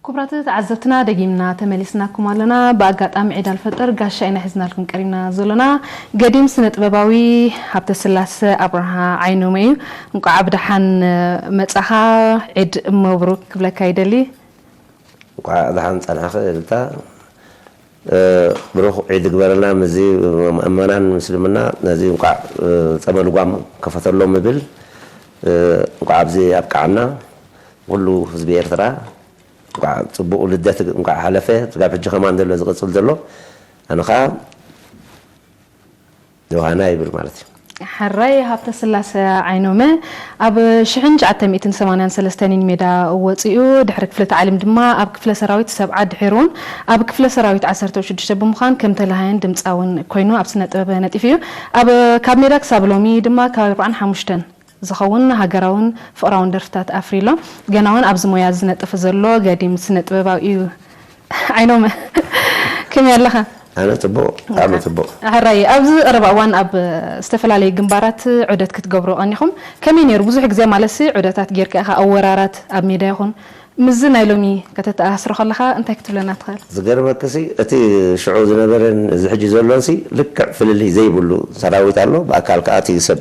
ክቡራት ተዓዘብትና፣ ደጊምና ተመሊስናኩም ኣለና። ብኣጋጣሚ ዒድ ኣልፈጥር ጋሻ ኢና ሒዝናልኩም ቀሪብና ዘሎና። ገዲም ስነ ጥበባዊ ሃብተስላሰ ኣብርሃ ዓይኖመ እዩ። እንቋዕ ብደሓን መጻኻ፣ ዒድ መብሩክ ክብለካ ይደሊ። እንቋዕ ደሓን ጸናሕኺ እልልታ። እ፣ ብሩኽ ዒድ ግበረልና። ምስዚ ምእመናን ምስልምና ነዚ እንቋዕ፣ እ፣ ጸበል ጓም ከፈተሎም እብል። እ፣ እንቋዕ ኣብዚ ኣብቅዓና። ኩሉ ህዝቢ ኤርትራ እንቋዕ ጽቡቕ ልደት እንቋዕ ሓለፈ። ስጋብ ሕጂ ከማን ዘሎ ዝቕጽል ዘሎ ኣነ ኸኣ ዮሃና ይብል ማለት እዩ። ሕራይ ሃብተ ስላሰ ዓይኖመ ኣብ ሽሕን ትሽዓተ ሚእትን ሰማንያን ሰለስተን ሜዳ ወጺኡ፣ ድሕሪ ክፍለ ታዕሊም ድማ ኣብ ክፍለ ሰራዊት ሰብዓ ድሒሩ እውን ኣብ ክፍለ ሰራዊት ዓሰርተ ሽዱሽተ ብምዃን ከም ተላሃይን ድምጻውን ኮይኑ ኣብ ስነ ጥበብ ነጢፉ እዩ። ኣብ ካብ ሜዳ ክሳብ ሎሚ ድማ ካብ ኣርብዓን ሓሙሽተን ዝኸውን ሃገራውን ፍቕራውን ደርፍታት ኣፍርዩ ኣሎ። ገና እውን ኣብዚ ሞያ ዝነጥፍ ዘሎ ገዲም ስነ ጥበባዊ እዩ። ዓይኖመ፣ ከመይ ኣለኻ? ኣነ ጽቡቕ፣ ብጣዕሚ ጽቡቕ። ሕራይ፣ ኣብዚ ቀረባ እዋን ኣብ ዝተፈላለዩ ግንባራት ዑደት ክትገብሩ ቀኒኹም። ከመይ ነይሩ? ብዙሕ ግዜ ማለትሲ ዑደታት ጌርካ ኢኻ፣ ኣብ ወራራት፣ ኣብ ሜዳ ይኹን። ምስዚ ናይ ሎሚ ከተተኣሳስሮ ከለኻ እንታይ ክትብለና ትኽእል? ዝገርመክሲ፣ እቲ ሽዑ ዝነበረን እዚ ሕጂ ዘሎንሲ ልክዕ ፍልልይ ዘይብሉ ሰራዊት ኣሎ። ብኣካል ከኣ እቲ ሰብ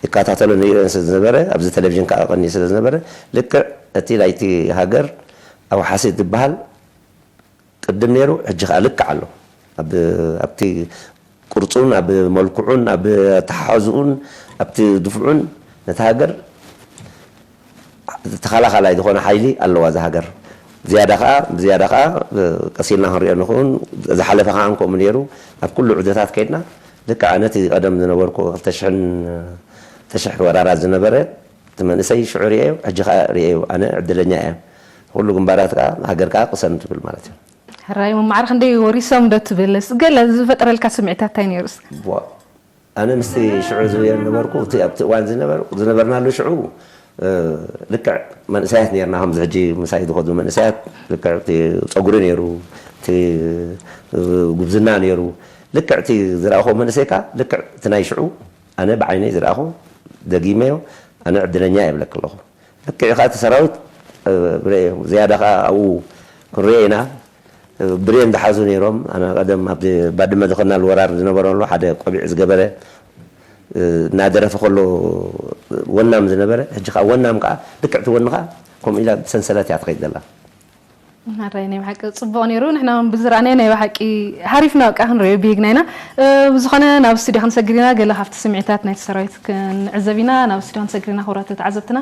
ይከታተሎ ንርእዮን ስለ ዝነበረ፣ ኣብዚ ቴሌቪዥን ከኣ ቀንዩ ስለ ዝነበረ፣ ልክዕ እቲ ናይቲ ሃገር ኣውሓሲ ዝበሃል ቅድም ነይሩ፣ ሕጂ ከኣ ልክዕ ኣሎ። ኣብ፣ ኣብቲ ቅርጹን፣ ኣብ መልክዑን፣ ኣብ ኣተሓሕዝኡን፣ ኣብቲ ድፍዑን ነታ ሃገር ተኸላኻላይ ዝኾነ ሓይሊ ኣለዋ እዛ ሃገር። ዝያዳ ከኣ፣ ብዝያዳ ከኣ፣ እ፣ ቀስ ኢልና ክንሪኦ ንኸውን። ዝሓለፈ ከኣ ከምኡ ነይሩ። ኣብ ኩሉ ዑደታት ከይድና፣ ልክዕ ኣነ እቲ ቀደም ዝነበርኩ ክልተ ሽሕን፣ ክልተ ሽሕ ወራራት ዝነበረ፣ እቲ መንእሰይ ሽዑ ርእየዮ፣ ሕጂ ከኣ ርእየዮ። ኣነ ዕድለኛ እየ። ኩሉ ግንባራት ከኣ፣ ሃገር ከኣ ቅሰን ትብል ማለት እዩ። ሕራይ መማዕረ ክንደይ ወሪሶም ዶ ትብል? እስኪ ገለ ዝፈጠረልካ ስምዒታት እንታይ ነይሩ እስኪ? ዋ፣ ኣነ ምስቲ ሽዑ ዝብዮ ነበርኩ፣ እቲ ኣብቲ እዋን ዝነበር-፣ ዝነበርናሉ ሽዑ፣ እ፣ ልክዕ መንእሰያት ነርና፣ ከምዚ ሕጂ ምሳይ ዝኸዱ መንእሰያት፣ ልክዕ እቲ ጸጉሪ ነይሩ፣ እቲ፣ እ፣ ጉብዝና ነይሩ። ልክዕ እቲ ዝረኣኹ መንእሰይ ከኣ፣ ልክዕ እቲ ናይ ሽዑ ኣነ ብዓይነይ ዝረኣኹ ደጊመዮ፣ ኣነ ዕድለኛ እየ እብለኪ ኣለኹ። ልክዕ ኢኻ፣ እቲ ሰራዊት፣ እ፣ ብረ-፣ ዝያዳ ኸኣ ኣብኡ ክንሪኦ ኢና። እ፣ ብሬን ዝሓዙ ነይሮም። ኣነ ቀደም ኣብ ባድመ ዝኸድናሉ ወራር ዝነበረሉ ሓደ ቆቢዕ ዝገበረ፣ እ፣ እናደረፈ ከሎ ወናም ዝነበረ፣ ሕጂ ኸኣ ወናም ከኣ ልክዕ እቲ ወንኻ ከምኡ ኢላ ብሰንሰለት እያ ትኸይድ ዘላ። ሕራይ ናይ ብሓቂ ጽቡቕ ነይሩ። ንሕና እውን ብዝረኣናዮ ናይ ብሓቂ ሓሪፍና በቃ ክንሪኦ ብሂግና ኢና። እ፣ ብዝኾነ ናብ ስቱድዮ ክንሰግር ኢና። ገለ ካብቲ ስምዒታት ናይቲ ሰራዊት ክንዕዘብ ኢና። ናብ ስቱድዮ ክንሰግር ኢና ክቡራት ተዓዘብትና።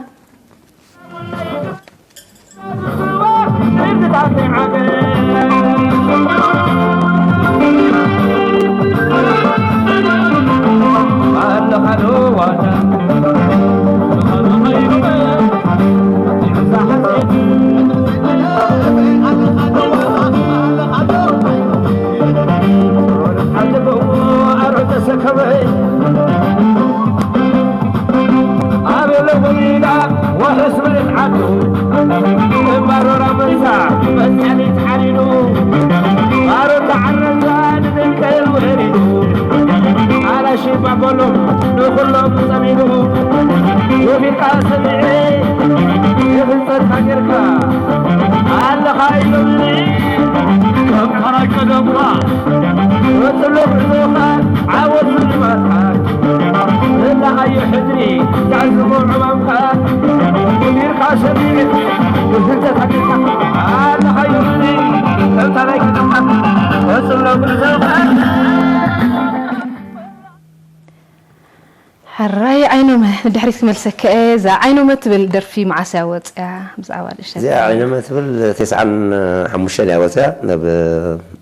ኣበለ ወሊዳ ዋሕስ መሬት ዓዱ እምባሮራ መንሳ መጽያኒ ተሓሪዱ ባሮ ተዓረዛ ንደንቀል ወሪዱ ኣላሺ ባበሎም ንኹሎም ጸሚዱ ወፊርካ ሰሚዐ የፍልጠትካ ጌርካ ኣለኻ ኢሎምኒ ከም ካልኣይ ቀደምካ ወጽሎ ጉዕዞኻ ዓወት ስልማትካ ዘለኻዮ ሕድሪ ዘዕዝቦ ዕማምካ ቢርካ ሰሚዕ ብፍልጠት ኣኪልካ ኣለኻዮ ሕድሪ ከምታ ናይ ቀደምካ ወጽሎ ጉዕዞኻ። ሕራይ ዓይኖመ፣ ንድሕሪት ክመልሰካ እየ። እዛ ዓይኖመ ትብል ደርፊ መዓስ እያ ወፅያ? ብዛዕባ ንእሽተይ እዚኣ ዓይኖመ ትብል ተስዓን ሓሙሽተን እያ ወፅያ። ናብ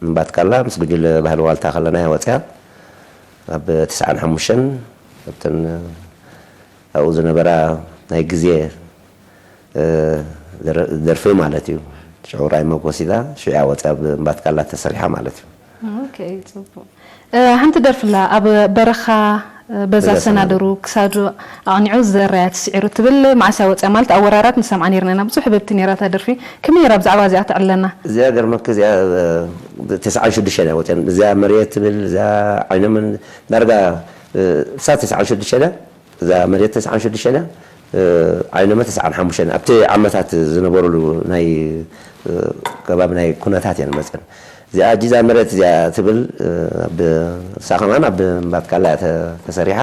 እምባትካላ ምስ ጉጅለ ባህሊ ዋልታ ከለና እያ ወፅያ። ኣብ ተስዓን ሓሙሽተን ኣብተን ኣብኡ ዝነበራ ናይ ግዜ፣ እ፣ ደር-፣ ደርፊ ማለት እዩ። ሽዑ ራይ መጎሲታ ሽዑ እያ ወፅያ ኣብ እምባትካላ ተሰሪሓ ማለት እዩ። ኦኬ፣ ጽቡቕ። እ፣ ሓንቲ ደርፊ ኣላ፣ ኣብ በረኻ፣ እ፣ በዛ በዛ ሰናደሩ ሰናደሩ። ክሳዱ ኣቕኒዑ ዘረያ ተስዒሩ ትብል መዓስ እያ ወፅያ? ማለት ኣብ ወራራት ንሰምዓ ነይርና ኢና፣ ብዙሕ ህብብቲ ነይራ እታ ደርፊ። ከመይ ነይራ ብዛዕባ እዚኣ ተዕልለና? እዚኣ ገርመኪ፣ እዚኣ፣ እ፣ ተስዓን ሽዱሽተን እያ ወፅያ። እዚኣ መሬት ትብል፣ እዚኣ ዓይነመን ዳርጋ፣ እ፣ እሳ ተስዓን ሽዱሽተን እያ። እዛ መሬት ተስዓን ሽዱሽተን እያ። ዓይነመ ተስዓን ሓሙሽተን ኣብቲ ዓመታት ዝነበሩሉ ናይ ከባቢ ናይ ኩነታት እየን መፀን። እዚኣ ጂዛ መሬት እዚኣ ትብል ኣብ ሳኸማን ኣብ ምባትካላ እያ ተሰሪሓ።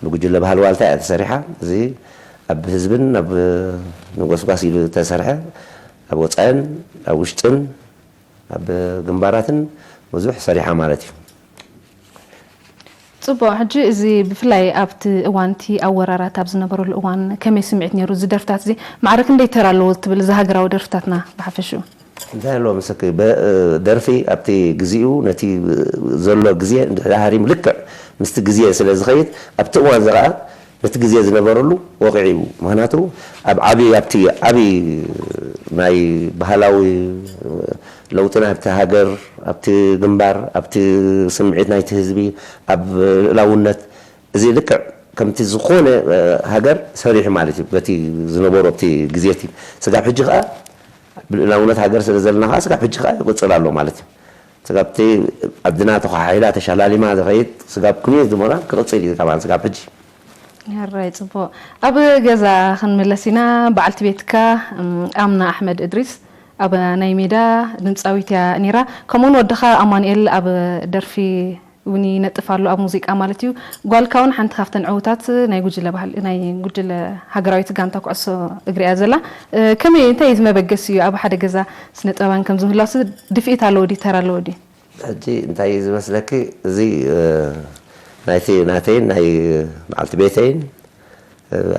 ብጉጅለ ባህሊ ዋልታ እያ ተሰሪሓ። እዚ ኣብ ህዝብን ኣብ ንጎስጓስ ኢሉ ተሰርሐ፣ ኣብ ወፃእን ኣብ ውሽጥን ኣብ ግንባራትን ብዙሕ ሰሪሓ ማለት እዩ። ፅቡቅ። ሕጂ እዚ ብፍላይ ኣብቲ እዋን እቲ ኣብ ወራራት ኣብ ዝነበረሉ እዋን ከመይ ስምዒት ነይሩ? እዚ ደርፍታት እዚ ማዕረ ክንደይ ተራ ኣለዎ ትብል? እዚ ሃገራዊ ደርፍታትና ብሓፈሽኡ እንታይ ኣለዎ መሰኪ ደርፊ ኣብቲ ግዚኡ ነቲ ዘሎ ግዜ እንድሕር ሃሪሙ ልክዕ ምስቲ ግዜ ስለ ዝኸይድ ኣብቲ እዋን እዚ ከዓ ነቲ ግዜ ዝነበረሉ ወቂዑ እዩ። ምክንያቱ ኣብ ዓቢ ኣብቲ ዓቢ ናይ ባህላዊ ለውጢ ናብቲ ሃገር ኣብቲ ግንባር ኣብቲ ስምዒት ናይቲ ህዝቢ ኣብ ልእላውነት እዚ ልክዕ ከምቲ ዝኾነ ሃገር ሰሪሑ ማለት እዩ። በቲ ዝነበሮ ኣብቲ ግዜ እቲ ስጋብ ሕጂ ከዓ ብልእላውነት ሃገር ስለ ዘለና ከዓ ስጋብ ሕጂ ከዓ ይቕፅል ኣሎ ማለት እዩ። ስጋብ እቲ ዓድና ተኳሓሒላ ተሻላሊማ ዝኸይድ ስጋብ ኩንየት ዝሞላ ክቕፅል እዩ ከማን ስጋብ ሕጂ። ሕራይ ፅቡቕ። ኣብ ገዛ ክንምለስ ኢና። በዓልቲ ቤትካ ኣምና ኣሕመድ እድሪስ ኣብ ናይ ሜዳ ድምፃዊት እያ ነይራ። ከምኡውን ወድኻ ኣማኑኤል ኣብ ደርፊ እውን ይነጥፍ ኣሎ ኣብ ሙዚቃ ማለት እዩ። ጓልካ እውን ሓንቲ ካብተን ዕውታት ናይ ጉጅለ ባህሊ ናይ ጉጅለ ሃገራዊት ጋንታ ኩዕሶ እግሪ እያ ዘላ። ከመይ እንታይ እዩ መበገሲ እዩ ኣብ ሓደ ገዛ ስነ ጥበባን ከም ዝምህላውስ ድፍኢት ኣለዎ ድዩ ተራ ኣለዎ ድዩ? ሕጂ እንታይ እዩ ዝመስለኪ እዚ ናይቲ ናተይን ናይ በዓልቲ ቤተይን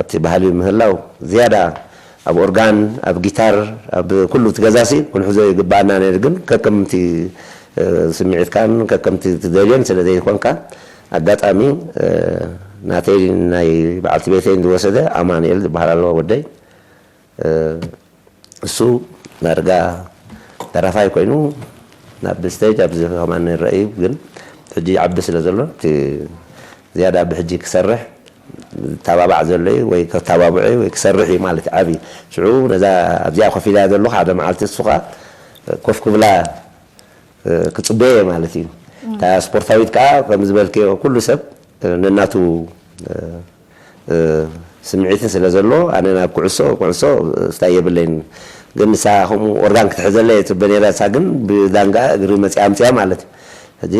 ኣብቲ ባህሊ ምህላው ዝያዳ ኣብ ኦርጋን ኣብ ጊታር ኣብ ኩሉ እቲ ገዛሲ ክንሕዞ ይግባኣና ነይሩ ግን ከከምቲ ስምዒትካን ከከምቲ ትደልዮን ስለ ዘይኮንካ ኣጋጣሚ ናተይ ናይ በዓልቲ ቤተይን ዝወሰደ ኣማኑኤል ዝበሃል ኣለዎ ወደይ እሱ ዳርጋ ደራፋይ ኮይኑ ናብ ስቴጅ ኣብዚ ከማን ይረአ እዩ ግን ሕጂ ይዓቢ ስለ ዘሎ እቲ ዝያዳ ብሕጂ ክሰርሕ ዝተባባዕ ዘሎ እዩ ወይ ከተባብዖ እዩ ወይ ክሰርሕ እዩ ማለት እዩ ዓብዪ ሽዑ ነዛ ኣብዚኣ ኮፍ ኢላ ዘለኹ ሓደ መዓልቲ እሱ ከዓ ኮፍ ክብላ ክፅበየ ማለት እዩ እታ ስፖርታዊት ከዓ ከም ዝበልክዮ ኩሉ ሰብ ነናቱ ስምዒትን ስለ ዘለዎ ኣነ ናብ ኩዕሶ ኩዕሶ ስታይ የብለይን ግን ንሳ ከምኡ ኦርጋን ክትሕዘለይ እየ ፅበ ነይረ እሳ ግን ብዳንጋ እግሪ መፅያ ኣምፅያ ማለት እዩ ሕጂ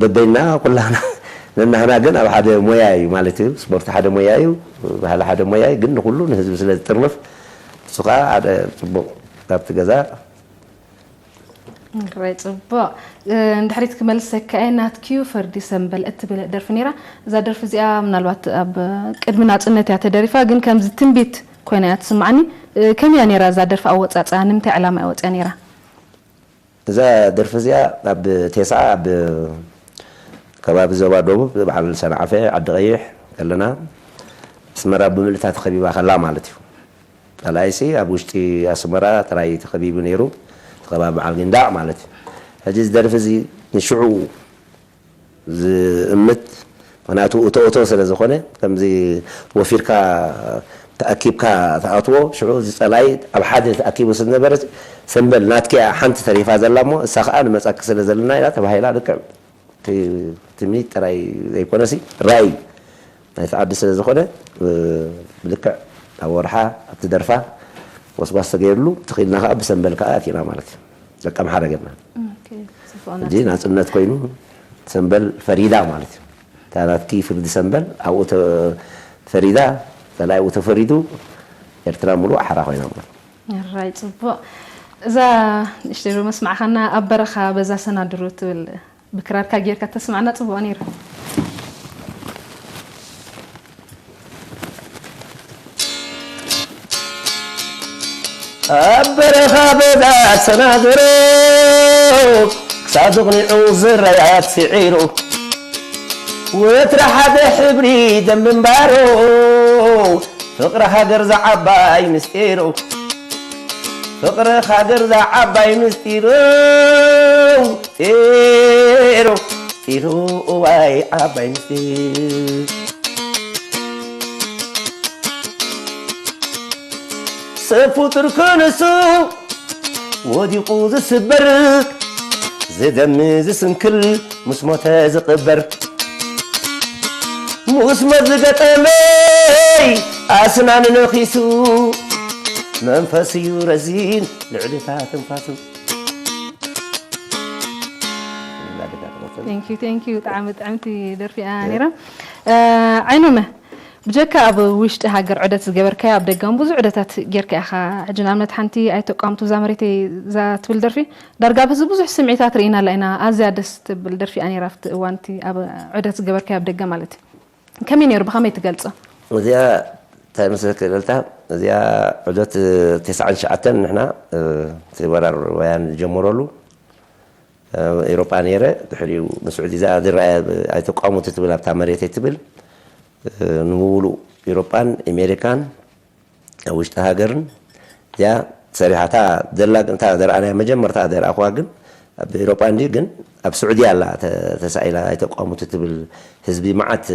በበይና ኩላና ነናህና ግን ኣብ ሓደ ሞያ እዩ ማለት እዩ ስፖርት ሓደ ሞያ እዩ ባህሊ ሓደ ሞያ እዩ ግን ንኩሉ ንህዝቢ ስለ ዝጥርንፍ እሱ ከዓ ሓደ ፅቡቅ ካብቲ ገዛ ራይ ፅቡቅ እንድሕሪት ክመልሰካ እየ ናትኪዩ ፈርዲ ሰንበል እትብል ደርፊ ነይራ እዛ ደርፊ እዚኣ ምናልባት ኣብ ቅድሚ ናፅነት እያ ተደሪፋ ግን ከምዚ ትንቢት ኮይና እያ ትስማዓኒ ከመይ እያ ነይራ እዛ ደርፊ ኣወፃፅኣ ንምንታይ ዕላማ እያ ወፅያ ነይራ እዛ ደርፊ እዚኣ ኣብ ቴስዓ ኣብ ከባቢ ዞባ ደቡብ በዓል ሰንዓፈ ዓዲ ቀይሕ ከለና ኣስመራ ብምልእታ ተኸቢባ ከላ ማለት እዩ ጸላኢሲ ኣብ ውሽጢ ኣስመራ ጥራይ ተኸቢቡ ነይሩ። እቲ ከባቢ በዓል ጊንዳዕ ማለት እዩ። ሕጂ እዚ ደርፊ እዚ ንሽዑ ዝእምት ምክንያቱ እቶ እቶ ስለ ዝኾነ ከምዚ ወፊርካ ተኣኪብካ ትኣትዎ ሽዑ እዚ ጸላኢ ኣብ ሓደ ተኣኪቡ ስለ ዝነበረ ሰምበል ናትኪ እያ ሓንቲ ተሪፋ ዘላ እሞ እሳ ከዓ ንመጻኪ ስለ ዘለና ኢላ ተባሂላ ልክዕ ትምኒት ጥራይ ዘይኮነሲ ራእይ ናይቲ ዓዲ ስለ ዝኾነ ብልክዕ ኣብ ወርሓ ኣብቲ ደርፋ ጎስጓስ ተገይርሉ ትኽኢልና ከዓ ብሰንበል ከዓ ኣቲና ማለት እዩ ደቂ ኣምሓረ ጌርና ሕጂ ናፅነት ኮይኑ ሰንበል ፈሪዳ ማለት እዩ እታ ናትኪ ፍርዲ ሰንበል ኣብኡ ፈሪዳ ጸላኢ ኣብኡ ተፈሪዱ ኤርትራ ሙሉእ ሓራ ኮይና ማለት ራይ ፅቡቅ እዛ ንእሽተይ ዶ መስማዕኻና ኣብ በረኻ በዛ ሰናድሩ ትብል ብክራርካ ጌርካ ተስማዕና ጽቡቅ ነይሩ። ኣብ በረኻ በዛ ሰናድሮ ክሳብ ዝቕኒዑ ዝረያት ስዒሩ ወትሪ ሓደ ሕብሪ ደም ምንባሩ ፍቕሪ ሃገር ዝዓባይ ምስጢሩ ፍቕሪ ሃገር ዝዓባይ ምስጢሩ ጢሩ ጢሩ እዋይ ዓባይ ምስጢር ሰብ ፍጡር ክንሱ ወዲቑ ዝስበር ዝደሚ ዝስንክል ምስ ሞተ ዝቕበር ምስ ሞት ዝገጠመ እይ ኣስናን ነኺሱ መንፈስ እዩ ረዚን ልዕሊ እታ ትንፋሱ። Thank you, thank you። ብጣዕሚ ጥዕምቲ ደርፊ እያ ነይራ። እ፣ ዓይኖመ፣ ብጀካ ኣብ ውሽጢ ሃገር ዑደት ዝገበርካዮ፣ ኣብ ደገ እውን ብዙሕ ዑደታት ጌርካ ኢኻ። ሕጂ ንኣብነት ሓንቲ ኣይተቋምቱ እዛ መሬተይ እዛ ትብል ደርፊ ዳርጋ ኣብ ህዝቢ ብዙሕ ስምዒታት ርኢናላ ኢና። ኣዝያ ደስ ትብል ደርፊ እያ ነይራ ኣብቲ እዋን እቲ ኣብ ዑደት ዝገበርካዮ ኣብ ደገ ማለት እዩ። ከመይ ነይሩ? ብኸመይ ትገልጾ? እዚኣ እንታይ መሰለኪ እልልታ፣ እዚኣ ዑደት ተስዓን ትሽዓተን ንሕና፣ እ፣ እቲ ወራር ወያን ዝጀመረሉ፣ እ፣ ኤውሮጳ ነይረ። ድሕሪኡ ንስዑዲ እዚኣ ዝረኣያ ኣይተቋሙት ትብል ኣብታ መሬተይ ትብል፣ እ፣ ንምውሉእ ኤውሮጳን ኣሜሪካን ኣብ ውሽጢ ሃገርን እዚኣ ሰሪሓ። እታ ዘላ እታ ዘርኣናያ መጀመርታ ዘርኣኹዋ ግን ኣብ ኤውሮጳ እንዲ ግን ኣብ ስዑዲ ኣላ ተ-፣ ተሳኢላ ኣይተቋሙት ትብል ህዝቢ መዓት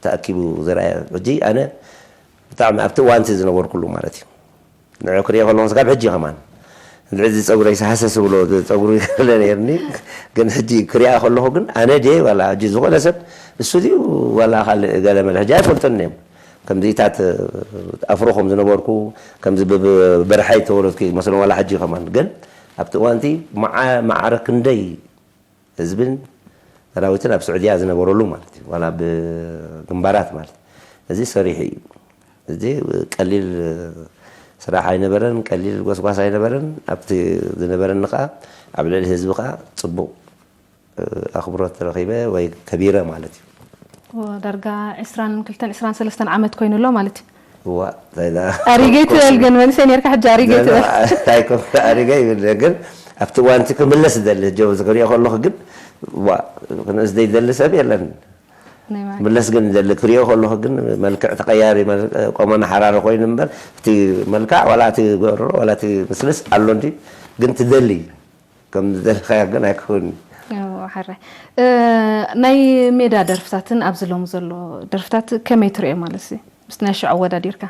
ተኣኪቡ ዘርኣያ። ሕጂ ኣነ ብጣዕሚ ኣብቲ እዋንቲ ዝነበርኩሉ ማለት እዩ። ንዑ ክሪኦ ከለኹ ስጋብ ሕጂ ከማን እዚ ጸጉረይ ሃሰስ ብሎ ጸጉሪ ይለ ነርኒ። ግን ሕጂ ክሪኣ ከለኹ ግን ኣነ ድየ ዋላ ሕጂ ዝኾነ ሰብ እሱ ድዩ ዋላ ካልእ ገለ መለ ሕጂ ኣይፈልጦን እዮም። ከምዚታት ኣፍሮ ከም ዝነበርኩ ከምዚ ብ-፣ ብ-፣ በርሓይ ተወለድኩ መስሎ ዋላ ሕጂ ከማን። ግን ኣብቲ እዋንቲ መዓ-፣ ማዕረ ክንደይ ህዝብን ሰራዊትን ኣብ ስዑድያ ዝነበረሉ ማለት እዩ። ዋላ ብግንባራት ማለት እዚ ሰሪሑ እዩ። እዚ ቀሊል ስራሕ ኣይነበረን፣ ቀሊል ጎስጓስ ኣይነበረን። ኣብቲ ዝነበረኒ ከዓ ኣብ ልዕሊ ህዝቢ ከዓ ፅቡቕ ኣኽብሮት ረኺበ ወይ ከቢረ ማለት እዩ። ዳርጋ ዕስራን ክልተን ዕስራን ሰለስተን ዓመት ኮይኑ ኣሎ ማለት እዩ። እዋ እንታይ ደኣ ኣሪገይ ትበል ግን መንእሰይ ነርካ ሕጂ ኣሪገይ ትበል። እንታይ ኮ ኣሪገ ይብል ግን ኣብቲ እዋን እቲ ክምለስ ዝደሊ ሕጂ ኣብዚ ክሪኦ ከለኹ ግን ዋ ክንእስ ዘይደሊ ሰብ የለን። ናይ ማለት ክምለስ ግን ዝደሊ ክሪኦ ከለኹ ግን መልክዕ ተቐያሪ መልክዕ ቆመ ናሓራሪ ኮይኑ እምበር እቲ መልክዕ ዋላ እቲ ጎረሮ ዋላ እቲ ምስልስ ኣሎ እንዲ ግን ትደሊ ከም ዝደለኻዮ ግን ኣይክውን። ሕራይ ናይ ሜዳ ደርፍታትን ኣብዚ ሎሚ ዘሎ ደርፍታት ከመይ ትሪኦ ማለት ሲ ምስቲ ናይ ሽዑ ኣወዳዲርካ?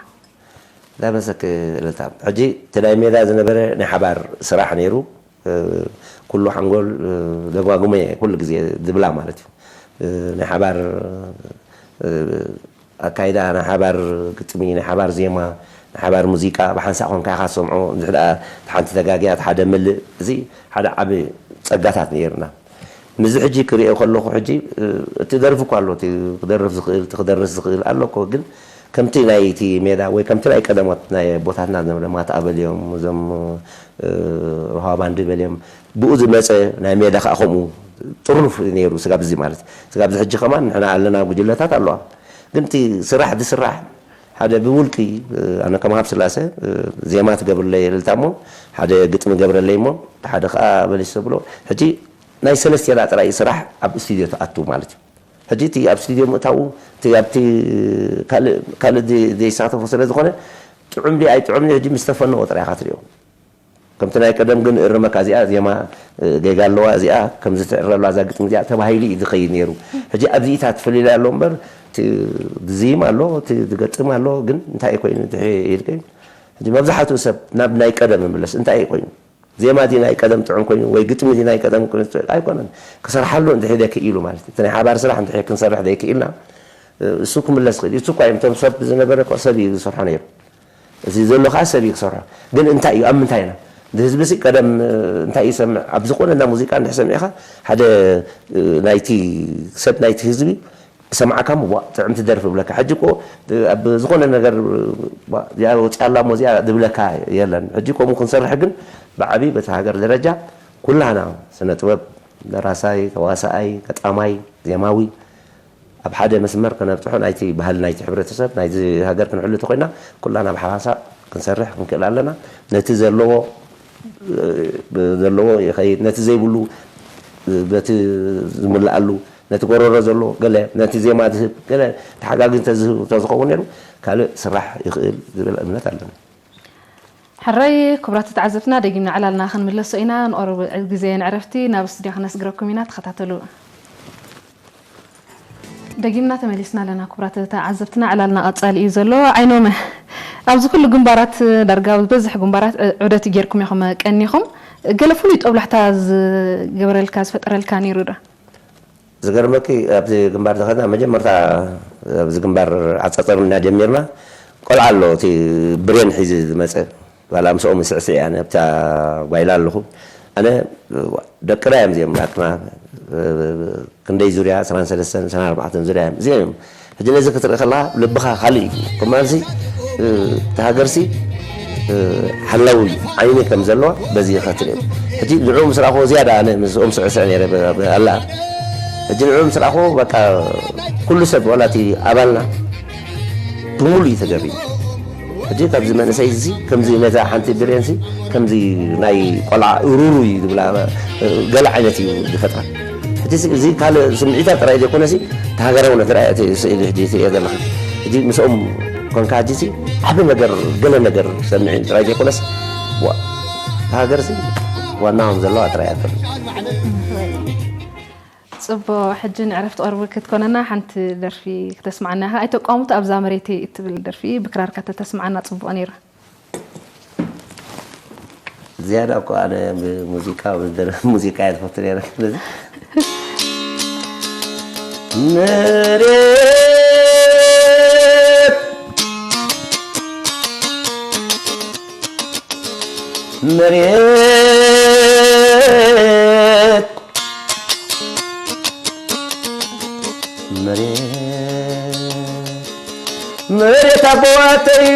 ዳበሰክ እልልታ ሕጂ እቲ ናይ ሜዳ ዝነበረ ናይ ሓባር ስራሕ ነይሩ። ኩሉ ሓንጎል ደጓጉመ ኩሉ ግዜ ዝብላ ማለት እዩ። ናይ ሓባር ኣካይዳ ናይ ሓባር ግጥሚ ናይ ሓባር ዜማ ናይ ሓባር ሙዚቃ ብሓንሳእ ኮንካ ኢኻ ትሰምዖ። እንድሕር ደኣ ሓንቲ ተጋግያ እቲ ሓደ ምልእ እዚ ሓደ ዓቢ ጸጋታት ነይርና። ምስዚ ሕጂ ክሪኦ ከለኹ ሕጂ እቲ ደርፊ እኳ ኣሎ እቲ ክደርፍ ዝኽእል እቲ ክደርስ ዝኽእል ኣሎ እኮ ግን ከምቲ ናይ እቲ ሜዳ ወይ ከምቲ ናይ ቀደሞት ናይ ኣቦታትና ዝነበረ ማታ ኣበልዮም እዞም ሮሃ ባንዲ በልዮም ብኡ ዝመፀ ናይ ሜዳ ከዓ ከምኡ ጥርኑፍ ነይሩ ስጋብ እዚ ማለት ስጋብ እዚ ሕጂ ከማን ንሕና ኣለና ጉጅለታት ኣለዋ ግን እቲ ስራሕ ዝስራሕ ሓደ ብውልቂ ኣነ ከም ሃብ ስላሰ ዜማ ትገብርለይ እልልታ እሞ ሓደ ግጥሚ ገብረለይ እሞ ሓደ ከዓ በሊስ ብሎ ሕጂ ናይ ሰለስቴና ጥራይ ስራሕ ኣብ ስቱድዮ ትኣቱ ማለት እዩ ሕጂ እቲ ኣብ ስቱድዮ ምእታዉ እቲ ኣብቲ ካልእ ካልእ ዘይሳተፎ ስለ ዝኾነ ጥዑም ድዩ ኣይጥዑም ድዩ ሕጂ ምስ ተፈነዎ ጥራይ ኢኻ ትሪኦ ከምቲ ናይ ቀደም ግን እርመካ እዚኣ ዜማ ጌጋ ኣለዋ እዚኣ ከምዚ ትዕረ ኣለዋ እዛ ግጥሚ እዚኣ ተባሂሉ እዩ ዝኸይድ ነይሩ ሕጂ ኣብዚኢታት ፍልልይ ኣሎ እምበር እቲ ዝዝይም ኣሎ እቲ ዝገጥም ኣሎ ግን እንታይ እዩ ኮይኑ ድሒ ኢልከ ሕጂ መብዛሕትኡ ሰብ ናብ ናይ ቀደም ይምለስ እንታይ እዩ ኮይኑ ዜማ እቲ ናይ ቀደም ጥዑም ኮይኑ ወይ ግጥሚ እቲ ናይ ቀደም ኮይኑ ኣይኮነን ክሰርሓሉ እንድሕር ደክኢሉ ማለት እቲ ናይ ሓባር ስራሕ እንድሕር ክንሰርሕ ደይክኢልና እሱ ክምለስ ክእል እሱ እኳ እዮም እቶም ሰብ ዝነበረ እኮ ሰብ እዩ ዝሰርሖ ነይሩ እዚ ዘሎ ከዓ ሰብ እዩ ክሰርሖ ግን እንታይ እዩ ኣብ ምንታይ ኢና ንህዝቢ ሲ ቀደም እንታይ እዩ ሰምዕ ኣብ ዝኾነ እንዳ ሙዚቃ እንድሕ ሰሚዕካ ሓደ ናይቲ ሰብ ናይቲ ህዝቢ ሰማዕካ ምዋ ጥዕምቲ ደርፊ ብለካ ሕጂ እኮ ኣብ ዝኾነ ነገር እዚኣ ወፂኣ ኣላ እሞ እዚኣ ዝብለካ የለን ሕጂ ከምኡ ክንሰርሕ ግን ብዓብዪ በቲ ሃገር ደረጃ ኩላና ስነ ጥበብ ደራሳይ ተዋሳኣይ ገጣማይ ዜማዊ ኣብ ሓደ መስመር ከነብፅሖ ናይቲ ባህሊ ናይቲ ሕብረተሰብ ናይቲ ሃገር ክንሕሉ ተኮይና ኩላና ብሓንሳእ ክንሰርሕ ክንክእል ኣለና ነቲ ዘለዎ ዘለዎ ይኸይድ ነቲ ዘይብሉ በቲ ዝምልኣሉ ነቲ ጎረሮ ዘሎ ገለ ነቲ ዜማ ዝህብ ገለ ተሓጋጊ እንተዝህብ እንተዝኸውን ነይሩ ካልእ ስራሕ ይኽእል ዝብል እምነት ኣለኒ። ሕራይ ክቡራት ተዓዘብትና ደጊምና ዕላልና ክንምለሶ ኢና ንቆርብ ግዜ ንዕረፍቲ ናብ ስቱድዮ ክነስግረኩም ኢና ተኸታተሉ። ደጊምና ተመሊስና ኣለና ክቡራት ተዓዘብትና ዕላልና ቀጻሊ እዩ ዘሎ ዓይኖመ ኣብዚ ኩሉ ግንባራት ዳርጋ ዝበዝሕ ግንባራት ዑደት ጌርኩም ኢኹም ቀኒኹም ገለ ፍሉይ ጦብላሕታ ዝገበረልካ ዝፈጠረልካ ነይሩ ዶ ዝገርመኪ ኣብዚ ግንባር ዝኸድና መጀመርታ ኣብዚ ግንባር ዓጻጸርና ጀሚርና ቆልዓ ኣሎ እቲ ብሬን ሒዙ ዝመጸ ዋላ ምስኦም ስዕስዕ ኣነ ኣብታ ጓይላ ኣለኹ ኣነ ደቅና እዮም እዚኦም ናትና ክንደይ ዙርያ ሰማን ሰለስተን ሰማን ኣርባዕተን ዙርያ እዮም እዚኦም እዮም ሕጂ ነዚ ክትርኢ ከለኻ ልብኻ ካልእ እዩ ከማንሲ እቲ ሃገርሲ ሓላዊ ዓይኒ ከም ዘለዋ በዚ ከትርኢ ሕጂ ንዕኡ ምስ ረኣኽዎ ዝያዳ ኣነ ምስኦም ስዕስዕ ነይረ ኣላ ሕጂ ንዕኡ ምስ ረኣኽዎ በቃ ኩሉ ሰብ ዋላ እቲ ኣባልና ብምሉእ እዩ ተገርዩ ሕጂ ካብዚ መንእሰይ እዚ ከምዚ ነዛ ሓንቲ ብሬንሲ ከምዚ ናይ ቆልዓ እሩሩ እዩ ዝብላ ገለ ዓይነት እዩ ዝፈጥራ ሕጂ እዚ ካልእ ስምዒታ ጥራይ ዘይኮነሲ እቲ ሃገራውነት ርኣያ እቲ ስእሊ ሕጂ ትርእዮ ዘለኻ ሕጂ ምስኦም ኮንካ ሕጂ ሲ ዓቢ ነገር ገለ ነገር ሰምዒ ጥራይ ዘይኮነስ ዋ- እቲ ሃገር ሲ ዋናኦም ዘለዋ ጥራይ ኣትር ፅቡቕ ሕጂ ንዕረፍቲ ቅርቢ ክትኮነና ሓንቲ ደርፊ ክተስማዓና ኢኻ ኣይተቋሙት ኣብዛ መሬተይ እትብል ደርፊ ብክራርካ ተተስማዓና ፅቡቕ ነይሩ ዝያዳ እኮ ኣነ ብሙዚቃ ብደረ ሙዚቃ እየ ዝፈቱ ነረ ስለዚ መሬት መሬት መሬት መሬት ኣቦዋተይ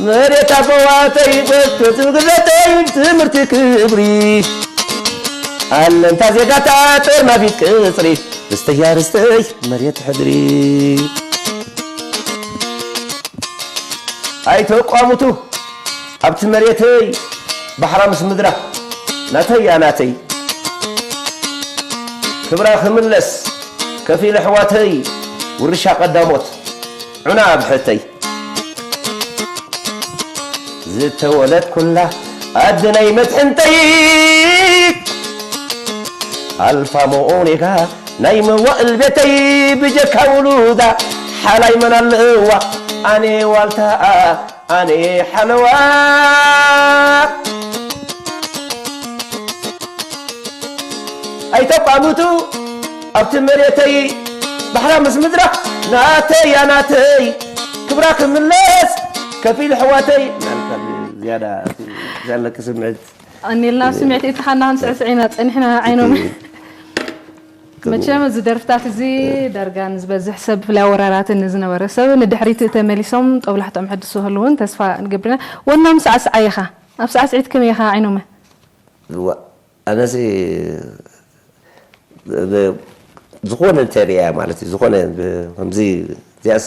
መሬት ኣቦዋተይ በትዝግዘተይ ትምህርቲ ክብሪ ኣለንታ ዜጋታ ጦር ማፊት ቅፅሪ ርስተያ ርስተይ መሬት ሕድሪ ኣይተቋሙቱ ኣብቲ መሬተይ ባሕራ ምስ ምድራ ናተይ እያ ናተይ ክብራ ክምለስ ከፊል ኣሕዋተይ ውርሻ ቀዳሞት ዑና ብሕተይ ዝተወለድኩላ ኣደናይ መትሕንተይ ኣልፋ ሞኦኔጋ ናይ መዋእል ቤተይ ብጀካ ውሉዳ ሓላይ መን ኣለዋ ኣነ ዋልታኣ ኣነ ሓለዋ ኣይተቋሙቱ ኣብቲ መሬተይ ባሕራ ምስ ምድራ ናተይ ኣናተይ ክብራ ክምለስ ከፊል ሕዋተይ ዝያዳ ዘለኪ ስምዕት ቀኒልና ኣብ ስምዕቲ እቲ ኻና ክንስዕስዕ ኢና ጸኒሕና ዓይኖም መቸም እዚ ደርፍታት እዚ ዳርጋ ንዝበዝሕ ሰብ ብፍላይ ኣወራራትን ንዝነበረ ሰብ ንድሕሪት ተመሊሶም ጦብላሕቶም ሕድሱ ህልውን ተስፋ ንገብርና ወናም ሳዕስዓ ኢኻ ኣብ ሳዕስዒት ከመይ ኢኻ ዓይኖመ ኣነሲ ዝኾነ እንተሪያ ማለት እዩ ዝኾነ ከምዚ እዚኣስ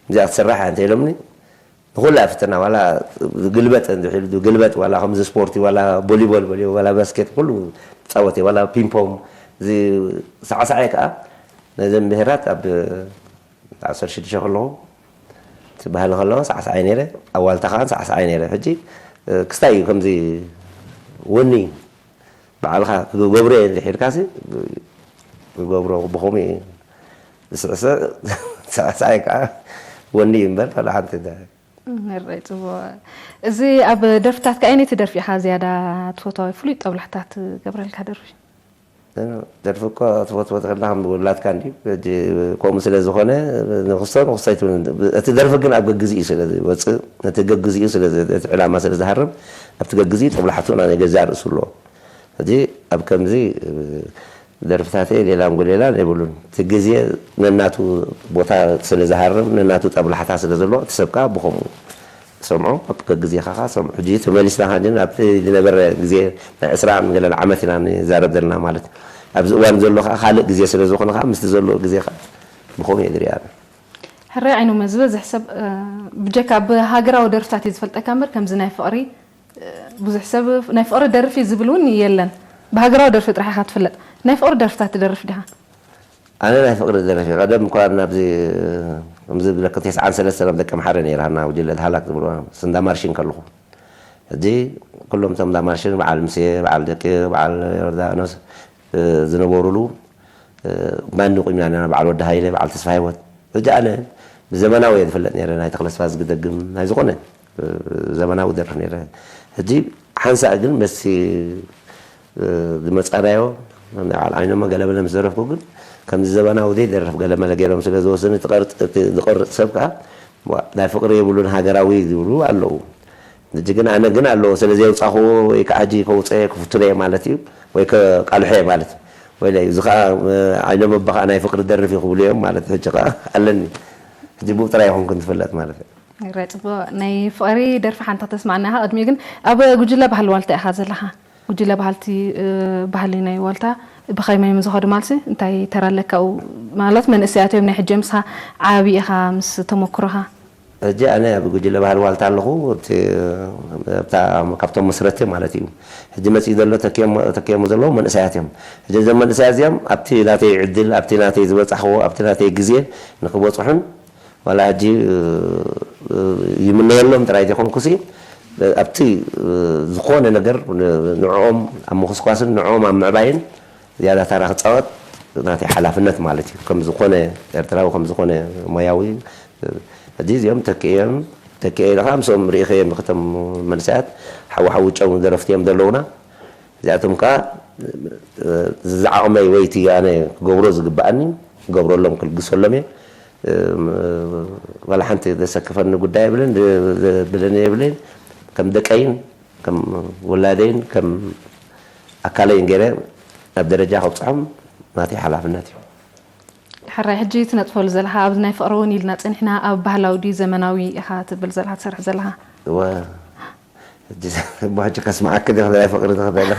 እዚኣ ክትስራሕ እንተ ኢሎምኒ ንኹላ ፍትና ዋላ ግልበጥ እንድሕሉ ግልበጥ ዋላ ከምዚ ስፖርቲ ዋላ ቦሊቦል በልዮ ዋላ ባስኬት ኩሉ ትፃወት ዋላ ፒንፖም እዚ ሳዕሳዓይ ከዓ ነዘን ብሄራት ኣብ ዓሰርተ ሽዱሽተ ከለኹ ትበሃል ከለኹ ሳዕሳዓይ ነይረ ኣዋልታ ከዓ ሳዕሳዓይ ነይረ ሕጂ ክስታይ እዩ ከምዚ ወኒ ባዕልኻ ክገብሮ እየ እንድሒርካሲ ክገብሮ ብኸምኡ እዩ ዝስዕስዕ ሳዕሳዓይ ከዓ ወኒ እዩ እምበር ካልእ ሓንቲ እንታይ ንረይ ፅቡቅ እዚ ኣብ ደርፍታት ከ ኣይነይቲ ደርፊ ኢኻ ዝያዳ ትፈትዋ ወይ ፍሉይ ጠብላሕታ ትገብረልካ ደርፊ ደርፊ እኮ ትፈትዎ ተኽእላ ከም ዝወላድካ እንዲ ከምኡ ስለ ዝኾነ ንክስቶ ንክስቶ ኣይትብል እቲ ደርፊ ግን ኣብ ገግዚኡ ስለ ዝወፅእ እቲ ገግዚኡ ስለ እቲ ዕላማ ስለ ዝሃርም ኣብቲ ገግዚኡ ጠብላሕቱ ናይ ገዛእ ርእሱ ኣለዎ ሕጂ ኣብ ከምዚ ደርፍታተይ ሌላም ጎሌላን የብሉን። እቲ ግዜ ነናቱ ቦታ ስለ ዝሃርም፣ ነናቱ ጠብላሕታ ስለ ዘለዎ፣ እቲ ሰብ ከኣ ብኸምኡ ሰምዖ፣ ኣብ ከግዜኻ ከኣ ሰምዖ። ሕጂ ተመሊስና ከኣ ናብቲ ዝነበረ ግዜ ናይ ዕስራን ገለን ዓመት ኢና ንዛረብ ዘለና ማለት እዩ። ኣብዚ እዋን ዘሎ ከኣ ካልእ ግዜ ስለ ዝኾነ ከኣ ምስቲ ዘሎ ግዜ ከኣ ብኸምኡ እየ ዝሪኣ ኣነ። ሕራይ ዓይኖመ ዝበዝሕ ሰብ ብጀካ ብሃገራዊ ደርፍታት እዩ ዝፈልጠካ እምበር ከምዚ ናይ ፍቕሪ ብዙሕ ሰብ ናይ ፍቕሪ ደርፊ ዝብል እውን የለን። ብሃገራዊ ደርፊ ጥራሕ ኢኻ ትፍለጥ። ናይ ፍቕሪ ደርፍታት ትደርፍ ዲኻ? ኣነ ናይ ፍቕሪ ደርፊ ቀደም እኳ ናብዚ ከምዚ ዝብለካ ተስዓን ሰለስተን ኣብ ደቂ ኣምሓረ ነይራ ሃና ጉጅለ ድሃላክ ዝብልዋ ስንዳ ማርሽን ከለኹ ሕጂ ኩሎም እቶም እንዳ ማርሽን በዓል ምሴ በዓል ደቂ በዓል ዮርዳኖስ ዝነበሩሉ ባንዲ ቆሚና ነና በዓል ወዲ ሃይለ በዓል ተስፋ ህይወት ሕጂ ኣነ ብዘመናዊ እየ ዝፍለጥ ነይረ ናይ ተክለስፋ ዝግደግም ናይ ዝኾነ ዘመናዊ ደርፍ ነይረ። ሕጂ ሓንሳእ ግን መሲ ዝመጻናዮ በዓል ዓይኖመ ገለመለ ምስ ደረፍኩ ግን ከምዚ ዘበናዊ ዘይደርፍ ገለመለ ገይሮም ስለ ዝወስኑ እቲ ቀርጽ እቲ ዝቐርጽ ሰብ ከኣ ዋ ናይ ፍቕሪ የብሉን ሃገራዊ ዝብሉ ኣለዉ። ሕጂ ግን ኣነ ግን ኣለዎ ስለ ዘየውጻኽዎ ወይ ከዓ ሕጂ ከውፅኦ እየ ክፍትኖ እየ ማለት እዩ ወይ ከቃልሖ እየ ማለት እዩ። ወይ እዚ ከዓ ዓይኖመ ኣባ ከዓ ናይ ፍቕሪ ደርፍ እዩ ክብሉ እዮም ማለት ሕጂ ከዓ ኣለኒ። ሕጂ ብኡ ጥራይ ይኹንኩን ትፍለጥ ማለት እዩ። ራይ ጽቡቕ ናይ ፍቕሪ ደርፊ ሓንቲ ከተስማዕና ኢኻ። ቅድሚኡ ግን ኣብ ጉጅለ ባህሊ ዋልታ ኢኻ ዘለኻ። ጉጅለ ባህልቲ ባህሊ ናይ ዋልታ ብኸመይ እዮም ዝኸዱ ማለትሲ እንታይ ተራ ኣለካ ኣብኡ? ማለት መንእሰያት እዮም ናይ ሕጂ ምስኻ ዓቢ ኢኻ ምስ ተመኩሮኻ። ሕጂ ኣነ ኣብ ጉጅለ ባህሊ ዋልታ ኣለኹ ኣብታ ካብቶም መስረቲ ማለት እዩ። ሕጂ መፅኡ ዘሎ ተኪኦም ዘለዉ መንእሰያት እዮም። ሕጂ እዞም መንእሰያት እዚኦም ኣብቲ ናተይ ዕድል ኣብቲ ናተይ ዝበፃሕዎ ኣብቲ ናተይ ግዜ ንክበፅሑን ዋላ ሕጂ ይምነየሎም ጥራይ ዘይኮንኩሲ ኣብቲ ዝኾነ ነገር ንዕኦም ኣብ ምኹስኳስን ንዕኦም ኣብ ምዕባይን ዝያዳ ታራ ክፃወት ናተይ ሓላፍነት ማለት እዩ። ከም ዝኾነ ኤርትራዊ ከም ዝኾነ ሞያዊ ሕጂ እዚኦም ተኪኦም ተኪኤ ኢልኻ ምስኦም ርኢኸዮም ኢኽቶም መንእሰያት ሓዊ ሓዊ ጨው ደረፍቲ እዮም ዘለውና። እዚኣቶም ከዓ ዝዓቕመይ ወይ እቲ ኣነ ክገብሮ ዝግብኣኒ ክገብረሎም ክልግሰሎም እየ። ዋላ ሓንቲ ዘሰክፈኒ ጉዳይ የብልን፣ ዘብለኒ የብልን። ከም ደቀይን ከም ወላደይን ከም ኣካለይን ገይረ ናብ ደረጃ ከብፅሖም ናተይ ሓላፍነት እዩ። ሕራይ ሕጂ ትነጥፈሉ ዘለኻ ኣብዚ ናይ ፍቕሪ እውን ኢልና ፀኒሕና ኣብ ባህላዊ ድዩ ዘመናዊ ኢኻ ትብል ዘለኻ ትሰርሕ ዘለኻ? እወ ሕጂ እሞ ሕጂ ከስምዓኪ ዲ ክብላ ፍቕሪ ትኽእል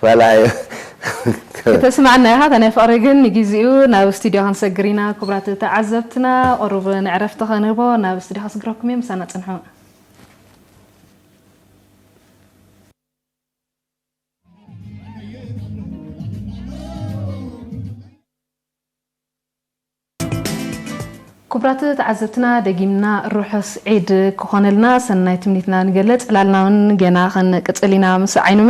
ዋላ እዩ። ከተስማዕና ኢኻ እታ ናይ ፍቕሪ ግን ንግዚኡ ናብ ስቱድዮ ክንሰግር ኢና። ክቡራት ተዓዘብትና ቁሩብ ንዕረፍቲ ከንህቦ ናብ ስቱድዮ ከስግረኩም እየ ምሳና ፅንሑ። ክቡራት ተዓዘብትና ደጊምና ርሑስ ዒድ ክኾነልና ሰናይ ትምኒትና ንገልጽ ዕላልና እውን ገና ክንቅጽል ኢና ምስ ዓይኑመ።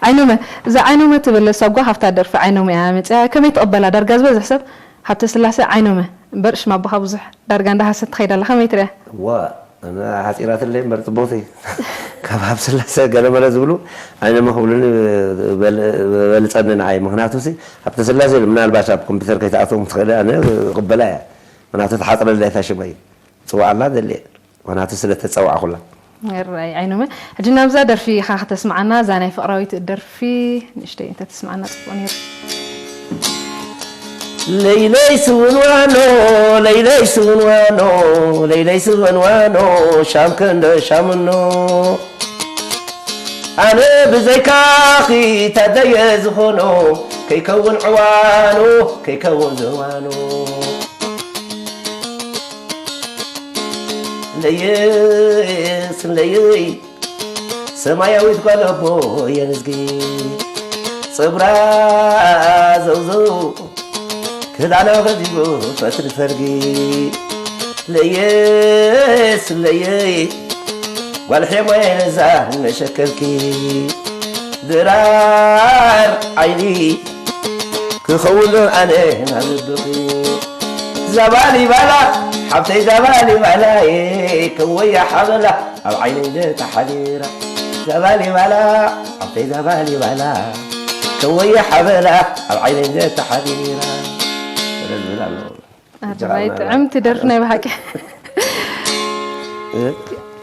ዓይኑመ እዛ ዓይኑመ ትብል ሳጓ ካብታ ደርፊ ዓይኖም እያ መፅያ ከመይ ትቕበላ ዳርጋ ዝበዝሕ ሰብ ሃብተ ስላሴ ዓይኖመ እምበር ሽማ ኣቦኻ ብዙሕ ዳርጋ እንዳሃሰት ትኸይድ ኣላ ከመይ ትሪኣ? እዋ ኣነ ሓፂራትለይ እምበር ፅቡቕቲ ካብ ሃብ ስላሰ ገለመለ ዝብሉ ዓይኖመ ክብሉኒ በልፀኒ ንዓይ ምክንያቱ ሲ ሃብተ ስላሴ ምናልባሽ ኣብ ኮምፒተር ከይትኣትዎም ትኽእል ኣነ ይቕበላ እያ ምክንያቱ ትሓፅረለይ እታ ሽመይ ፅዋዕላ ዘለ ምክንያቱ ስለ ተፀዋዕኩላ ራይ ዓይኖመ ሕጂ ናብዛ ደርፊ ኢኻ ከተስምዓና እዛ ናይ ፍቕራዊት ደርፊ ንእሽተይ እንተተስምዓና ፅቡቕ ነይሩ። ለይለይ ስውንዋኖ ለይለይ ስውንዋኖ ለይለይ ስውንዋኖ ሻም ከንደ ሻምኖ ኣነ ብዘይካኺ ታደየ ዝኾኖ ከይከውን ዕዋኖ ከይከውን ዝዋኖ ለየስ ለየይ ሰማያዊት ጓል ኣቦ የንዝጊ ጸጉራ ዘውዘው ክዳና ከዚቡ ፈትሪ ፈርጊ ለየስ ለየይ ጓል ሔማየ ነዛ መሸከልኪ ድራር ዓይኒ ክኸውን ኣነ ናብ ልብኺ ዛባሊባላ ሓብተይ ዛባሊባላየ ከወያ ሓበላ ኣብ ዓይነይ ዘተሓዲራ ዛባሊባላ ሓብተይ ዛባሊባላ ከወያ ሓበላ ኣብ ዓይነይ ዘተሓዲራ ዝብል ኣሎ ኣርባይ ጥዕምቲ ደርፊ ናይ ብሓቂ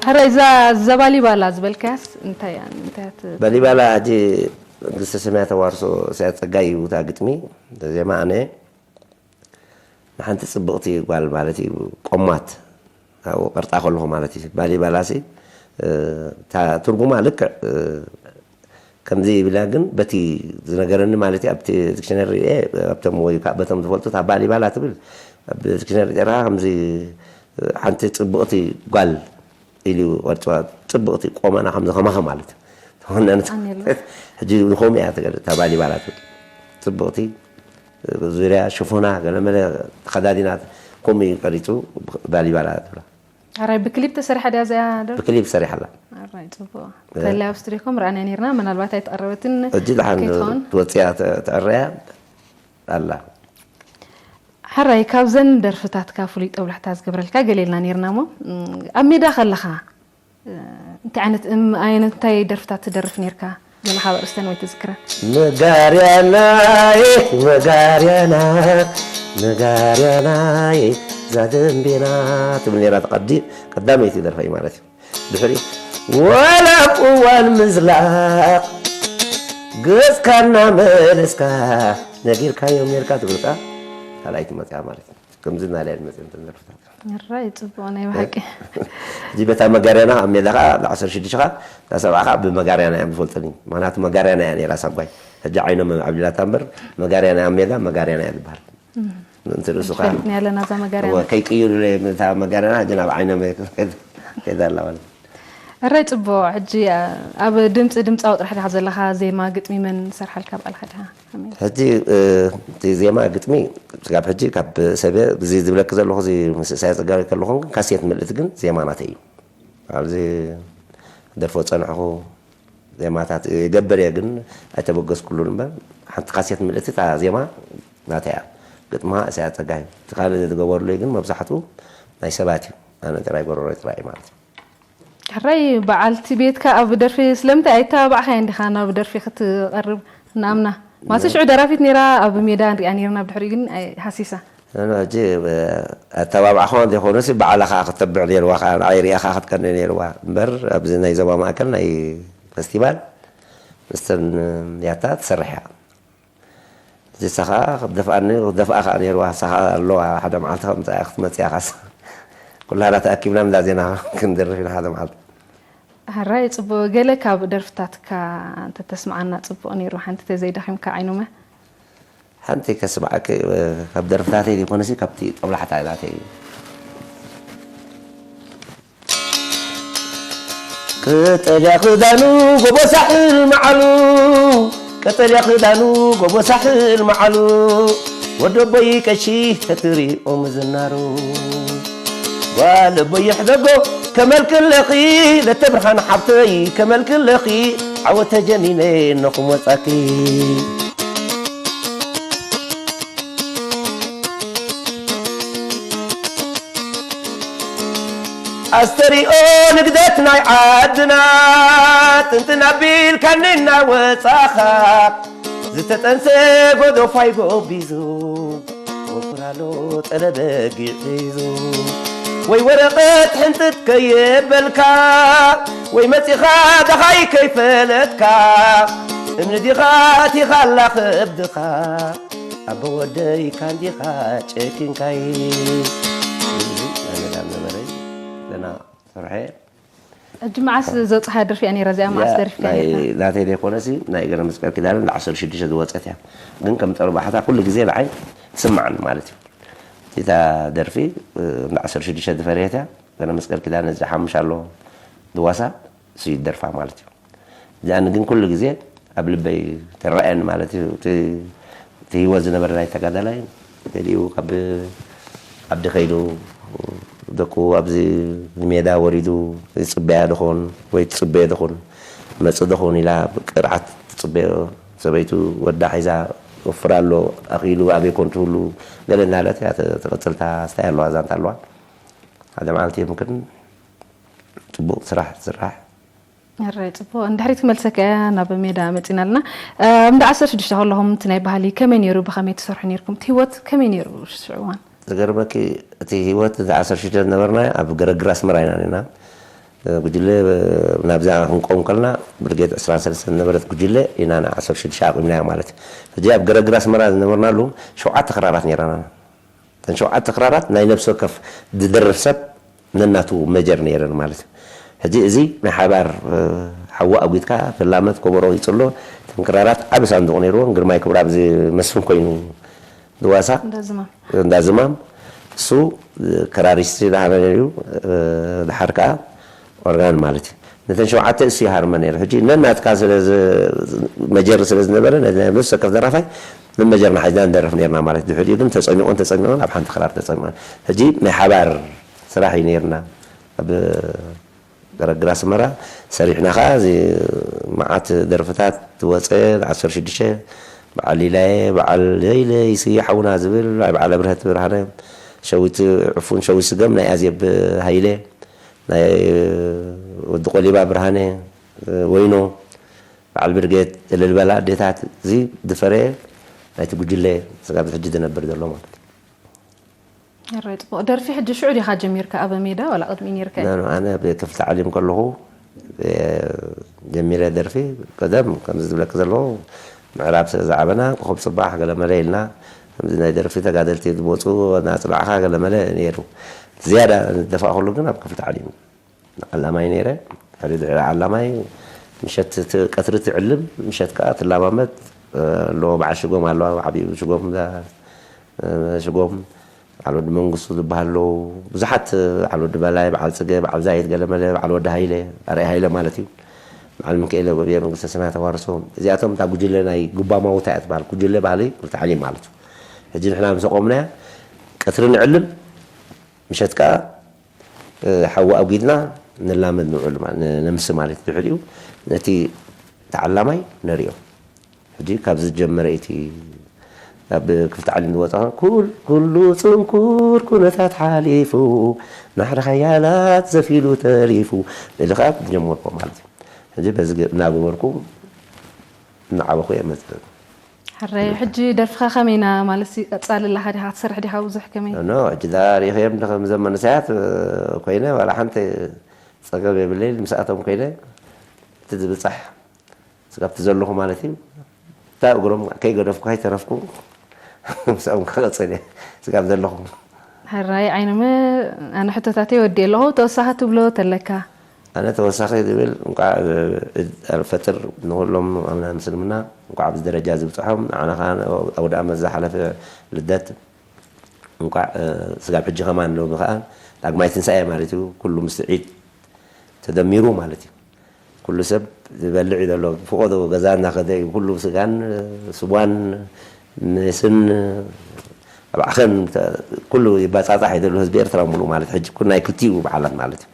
ሕራይ እዛ ዘባሊባላ ዝበልካያስ እንታይ እያ እንታይ እያ ት- በሊባላ ሕጂ መንግስተ ሰማያ ተዋርሶ ስያ ፀጋይ እዩ እታ ግጥሚ ዜማ ኣነ ንሓንቲ ፅብቕቲ ጓል ማለት እዩ ቆማት ኣብኡ ቀርፃ ከለኹ ማለት እዩ ባሊባላ ሲ እታ ትርጉማ ልክዕ ከምዚ ይብላ ግን በቲ ዝነገረኒ ማለት ኣብቲ ዲክሽነሪ ሪኤ ኣብቶም ወይ ከዓ በቶም ዝፈልጡ እታ ባሊባላ ትብል ኣብ ዲክሽነሪ ሪኤ ከምዚ ሓንቲ ፅብቕቲ ጓል ኢሉ ቅርፅዋ ፅብቕቲ ቆመና ከምዚ ከማኸ ማለት ተወነነት ሕጂ ንኸምኡ እያ ትገ እታ ባሊባላ ትብል ፅብቕቲ ዙርያ ሽፎና ገለመለ ተኸዳዲና ከምኡ እዩ ቀሪፁ ባሊባላ ትብላ ኣራይ ብክሊፕ ተሰሪሓ ድያ እዚኣ ደርፊ? ብክሊፕ ሰሪሓ ኣላ። ኣራይ ጽቡቕ። እንተላይ ኣብ ስቱድዮኩም ረኣናያ ነይርና፣ ምናልባት ኣይተቐረበትን ኣራይ ኣይትኸውን። ወጺኣ ተዕረያ ኣላ። ሓራይ ካብዘን ደርፍታትካ ፍሉይ ጦብላሕታ ዝገበረልካ ገለ ኢልና ነይርና እሞ ኣብ ሜዳ ከለኻ እንታይ ዓይነት እንታይ ደርፍታት ትደርፍ ነይርካ? ገለ ካብ ኣርእስተን ወይ ትዝክረን? መጋርያናይ መጋርያና መጋርያናይ ዛደንቤና ትብል ነራ። ቀዳመይቲ ደርፈይ ማለት እዩ። ድሕሪ ዋላ እዋን ምዝላቕ ገጽካ እናመለስካ ነጊርካዮም ነርካ ትብል ከኣ ካልኣይቲ መጽያ ማለት እዩ። ከምዚ እናልያ ዝመጽእ እንትን ደርፍታት ራይ ጽቡቕ ናይ ብሓቂ። እዚ በታ መጋርያና ኣብ ሜዳ ከዓ ዓሰርተ ሽዱሽተ ከዓ እታ ሰብዓ ከዓ ብመጋርያና እዮም ዝፈልጥኒ። ምክንያቱ መጋርያና እያ ነራ ሳጓይ። ሕጂ ዓይኖም ኣብሊላታ እምበር መጋርያና ኣብ ሜዳ መጋርያና እያ ዝበሃል። ምእንቲ ርእሱ ከዓ ፈልጥኒ ኣለና እዛ መጋርያ እወ፣ ከይቅይሩ እታ መጋርያና ሕጂ ናብ ዓይኖም ከይዳ ኣላ ማለት እዩ። ራይ ጽቡቕ። ሕጂ ኣብ ድምፂ ድምፃዊ ጥራሕ ዲኻ ዘለኻ? ዜማ ግጥሚ መን ሰርሓልካ ባዕልኻ ዲኻ? ከመይ? ሕጂ እቲ ዜማ ግጥሚ ካብ ሕጂ ካብ ሰብ እዚ ዝብለክ ዘለኹ እዚ ምስ እሳይ ፀጋሪ ከለኹ ግን ካሴት ምልእቲ ግን ዜማ ናተይ እዩ። ኣብዚ ደርፎ ፀንሕኹ ዜማታት ይገብር እየ ግን ኣይተበገስኩሉን እምበር ሓንቲ ካሴት ምልእቲ እታ ዜማ ናተይ እያ። ግጥማ እሳይ ፀጋይ እቲ ካልእ ዝገበሩለይ ግን መብዛሕትኡ ናይ ሰባት እዩ። ኣነ ጥራይ ጎረሮይ ጥራይ እዩ ማለት እዩ። ሕራይ በዓልቲ ቤትካ ኣብ ደርፊ ስለምንታይ ኣይተባባዕካያን ዲኻ ናብ ደርፊ ክትቐርብ? ንኣምና ማሰ ሽዑ ደራፊት ነይራ ኣብ ሜዳ ንሪኣ ነይርና ብድሕሪኡ ግን ኣይ- ሃሲሳ ሕጂ ኣተባባዕኻ ዘይኮነሲ ባዕላ ከዓ ክተብዕ ነይርዋ ከዓ ንዓይ ሪኣ ከዓ ክትቀኒ ነይርዋ እምበር ኣብዚ ናይ ዞባ ማእከል ናይ ፈስቲቫል ምስተን ያታ ትሰርሕ እያ። እዚ ሳኻ ክትደፍኣኒ ክትደፍኣ ከዓ ነይርዋ ሳኻ ኣለዋ ሓደ መዓልቲ ከምፃ ክትመፅያ ካሳ ኩላና ተኣኪብና ምዳ ዜና ክንደርፍ ኢና ሓደ መዓልቲ ሕራይ ጽቡቕ። ገለ ካብ ደርፍታትካ እንተተስምዓና ጽቡቕ ነይሩ። ሓንቲ ተዘይደኺምካ ዓይኖመ ሓንቲ ከስምዓኪ ካብ ደርፍታተይ ዘይኮነሲ ካብቲ ጦብላሕታ ናተይ እዩ። ቀጠልያ ክዳኑ ጎቦ ሳሕል መዓሉ ቀጠልያ ክዳኑ ጎቦ ሳሕል መዓሉ ወደቦይ ቀሺ ተትሪኦ ምዝናሩ ጓል ኣቦይ ይሕደጎ ከመልክለኺ ለተብርሃን ሓብተይ ከመልክለኺ ዓወት ተጀኒነ ነኹም ወጻኪ ኣስተሪኦ ንግደት ናይ ዓድና ጥንጥን ኣቢልካኒ እናወጻኻ ዝተጠንሰ ጎዶፋይ ጎቢዙ ወፍራሎ ጠለበጊዕ ሒዙ ወይ ወረቐት ሕንጥጥ ከየበልካ ወይ መጺኻ ደኻይ ከይፈለጥካ እምኒ ዲኻ ኣቲኻላ ከብድኻ ኣቦ ወደይ ካንዲኻ ጨኪንካይ ናይ መዳም ነበረይ ገና ሰርሐ ሕጂ መዓስ ዘውፅኻ ደርፊ እያ ነይራ እዚኣ መዓስ ደርፊ ናይ ናተይ ዘይኮነሲ ናይ ገረ መስቀል ኪዳነ እንዳ ዓሰርተ ሽዱሽተ ዝወፀት እያ ግን ከም ጠርባሕታ ኩሉ ግዜ ንዓይ ትስማዓኒ ማለት እዩ እታ ደርፊ እንዳ ዓሰርተ ሽዱሽተ ዝፈረየት እያ ገረ መስቀል ኪዳነ እዚ ሓሙሽ ኣሎ ድዋሳ እሱ ይደርፋ ማለት እዩ እዚኣኒ ግን ኩሉ ግዜ ኣብ ልበይ ትረኣየኒ ማለት እዩ እቲ ህይወት ዝነበረ ናይ ተጋዳላይ ገሊኡ ካብ ዓዲ ከይዱ ደቁ ኣብዚ ንሜዳ ወሪዱ ይፅበያ ድኾን ወይ ትፅበዮ ድኹን መፅ ድኹን ኢላ ብቅርዓት ትፅበዮ ሰበይቱ ወዳ ሒዛ ወፍራ ኣሎ ኣኽኢሉ ኣበይ ኮን ትህሉ ገለ እናለት እያ ትቕፅልታ ስታይ ኣለዋ ዛንታ ኣለዋ ሓደ መዓልቲ ምክን ፅቡቕ ስራሕ ትስራሕ ረ ፅቡቅ እንድሕሪት ክመልሰካ እያ ናብ ሜዳ መፂና ኣለና እንዳ ዓሰርተ ሽዱሽተ ከለኹም እቲ ናይ ባህሊ ከመይ ነይሩ ብኸመይ ትሰርሑ ነርኩም እቲ ህይወት ከመይ ነይሩ ሽዑ እዋን ዝገርመኪ እቲ ህይወት እዚ ዓሰርተ ሽዱሽተ ዝነበርና ኣብ ገረግር ኣስመራ ኢና ነና ጉጅለ ናብዛ ክንቆም ከለና ብርጌድ ዕስራን ሰለስተን ዝነበረት ጉጅለ ኢና ን ዓሰርተ ሽዱሽተ ኣቑምናያ ማለት እዩ ሕጂ ኣብ ገረግር ኣስመራ ዝነበርናሉ ሸውዓተ ክራራት ነይራና እተን ሸውዓተ ክራራት ናይ ነብሲ ወከፍ ዝደርፍ ሰብ ነናቱ መጀር ነይረን ማለት እዩ። ሕጂ እዚ ናይ ሓባር ሓዊ ኣጒድካ፣ ፈላመት፣ ኮቦሮ ይፅሎ፣ እተን ክራራት ዓቢ ሳንዱቕ ነይርወን፣ ግርማይ ክብረኣብ እዚ መስፍን ኮይኑ ዝዋሳ እንዳዝማም እሱ ክራሪስት ዝሃበ ነይሩ፣ ድሓር ከዓ ኦርጋን ማለት እዩ። ነተን ሸውዓተ እሱ ይሃርመ ነይሩ። ሕጂ ነናትካ ስለ መጀር ስለ ዝነበረ ነዚ ናይ ነብሲ ወከፍ ደራፋይ ነመጀርና ሓዚና ንደርፍ ነይርና ማለት እዩ። ድሕሪኡ ግን ተፀሚቖን ተፀሚቖን ኣብ ሓንቲ ክራር ተፀሚቐን። ሕጂ ናይ ሓባር ስራሕ እዩ ነይርና። ኣብ ገረግር ኣስመራ ሰሪሕና ከዓ እዚ መዓት ደርፍታት ዝወፀ ዓሰርተ ሽዱሽተ በዓል ሊላየ በዓል ለይለይ ስየ ሓውና ዝብል ናይ በዓል ኣብርሀት ብርሃነ ሸዊት ዕፉን ሸዊት ስገም ናይ ኣዜብ ሃይለ ናይ ወዲ ቆሊባ ብርሃነ ወይኖ በዓል ብርጌድ እልል በላ ኣዴታት፣ እዚ ዝፈረየ ናይቲ ጉጅለ ስጋብ ሕጂ ዝነብር ዘሎ ማለት እዩ። ሕራይ ጽቡቕ። ደርፊ ሕጂ ሽዑ ዲኻ ጀሚርካ ኣብ ሜዳ ዋላ ቅድሚ ኔርካ? ኖ፣ ኖ፣ ኣነ ኣብ ክፍሊ ታዕሊም ከለኹ ጀሚረ ደርፊ። ቀደም ከምዚ ዝብለክ ዘለኹ ምዕራብ ስለ ዝዓበና ኮኸብ ጽባሕ ገለ መለ ኢልና ከምዚ ናይ ደርፊ ተጋደልቲ ዝመፁ እናፅናዕኻ ገለ መለ ነይሩ። ዝያዳ ዝደፋእኩሉ ግን ኣብ ክፍሊ ታዕሊም ዓላማይ ነይረ። ሕሪ ድሕሪ ዓላማይ ምሸት ት- ቀትሪ ትዕልም፣ ምሸት ከዓ ትላማመድ። ኣሎ በዓል ሽጎም ኣለዋ፣ ዓብዩ ሽጎም እዛ፣ ሽጎም በዓል ወዲ መንግስቱ ዝበሃል ኣለዉ። ብዙሓት በዓል ወዲ በላይ፣ በዓል ፅገ፣ በዓል ዛይት ገለመለ፣ በዓል ወዲ ሃይለ፣ ኣርኣይ ሃይለ ማለት እዩ። በዓል ሚካኤል ጎብየ መንግስተ ሰማያት ተዋርሶ። እዚኣቶም እታ ጉጅለ ናይ ጉባማውታ እያ ትበሃል። ጉጅለ ባህሊ ታዕሊም ማለት እዩ። ሕጂ ንሕና ምስ ኣቆምናያ ቀትሪ ንዕልም፣ ምሸት ከዓ ሓዊ ኣጒድና ንላመድ ንውዕል ማ- ን- ነምሲ ማለት ድሕሪኡ ነቲ ተዓላማይ ነርእዮ። ሕጂ ካብ ዝጀመረ እቲ ኣብ ክፍቲ ዓለም ዝወፀ ኩል- ኩሉ ፅንኩር ኩነታት ሓሊፉ ናሕሪ ሓያላት ዘፊሉ ተሪፉ ኢሉ ከዓ ክጀመርኮ ማለት እዩ። ሕጂ በዚ ገ- እናገበርኩ እናዓበኹ እየ መፅእ። ሕራይ ሕጂ ደርፍኻ ከመይና ማለት ቀጻሊ ኣለኻ ዲኻ ክትሰርሕ ዲኻ ብዙሕ ከመይ ኖ ሕጂ ዳ ሪእኽዮም ዶ ከም ዘመንሳያት ኮይነ ዋላ ሓንቲ ፀገም የብለይ ምስኣቶም ኮይነ እቲ ዝብፃሕ ስጋብቲ ዘለኹ ማለት እዩ እታ እግሮም ከይገደፍኩ ከይተረፍኩ ምስኦም ክቐፅል እየ ስጋብ ዘለኹ ሕራይ ዓይነመ ኣነ ሕቶታተይ ወዲ ኣለኹ ተወሳኺ ትብሎ ተለካ ኣነ ተወሳኺ ዝብል እንቋዕ ፈጥር ንኩሎም ኣምና ምስልምና እንቋዕ ኣብዚ ደረጃ ዝብፅሖም ንዓና ከዓ ኣውደ ኣመት ዝሓለፈ ልደት እንቋዕ ስጋብ ሕጂ ከማን ሎሚ ከዓ ዳግማይ ትንሳኤ ማለት እዩ ኩሉ ምስ ዒድ ተደሚሩ ማለት እዩ ኩሉ ሰብ ዝበልዕ እዩ ዘሎ ፍቆዶ ገዛ እናኸደ እዩ ኩሉ ስጋን ስዋን ምስን ኣባዕኸን ኩሉ ይባፃፃሕ እዩ ዘሎ ህዝቢ ኤርትራ ሙሉእ ማለት ሕጂ ኩሉ ናይ ክልቲኡ በዓላት ማለት እዩ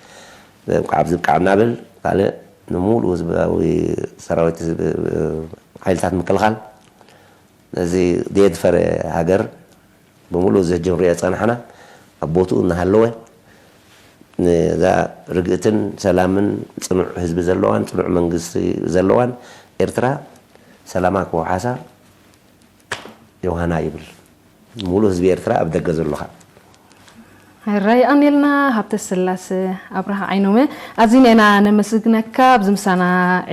እንኳዕ ኣብዚ ብቃዕ እናብል ካልእ ንሙሉእ ህዝባዊ ሰራዊት ሓይልታት ምክልኻል ነዚ ዘየድፈረ ሃገር ብምሉእ እዚ ሕጂ ንሪኦ ዝፀናሕና ኣብ ቦትኡ እናሃለወ ነዛ ርግእትን ሰላምን ፅኑዕ ህዝቢ ዘለዋን ፅኑዕ መንግስቲ ዘለዋን ኤርትራ ሰላማ ክወሓሳ ዮሃና ይብል ሙሉእ ህዝቢ ኤርትራ ኣብ ደገ ዘሎ ከዓ ሕራይ ኣንየልና ሃብተ ስላሰ ኣብርሃ ዓይኖመ ኣዚና ኢና ነመስግነካ ኣብዚ ምሳና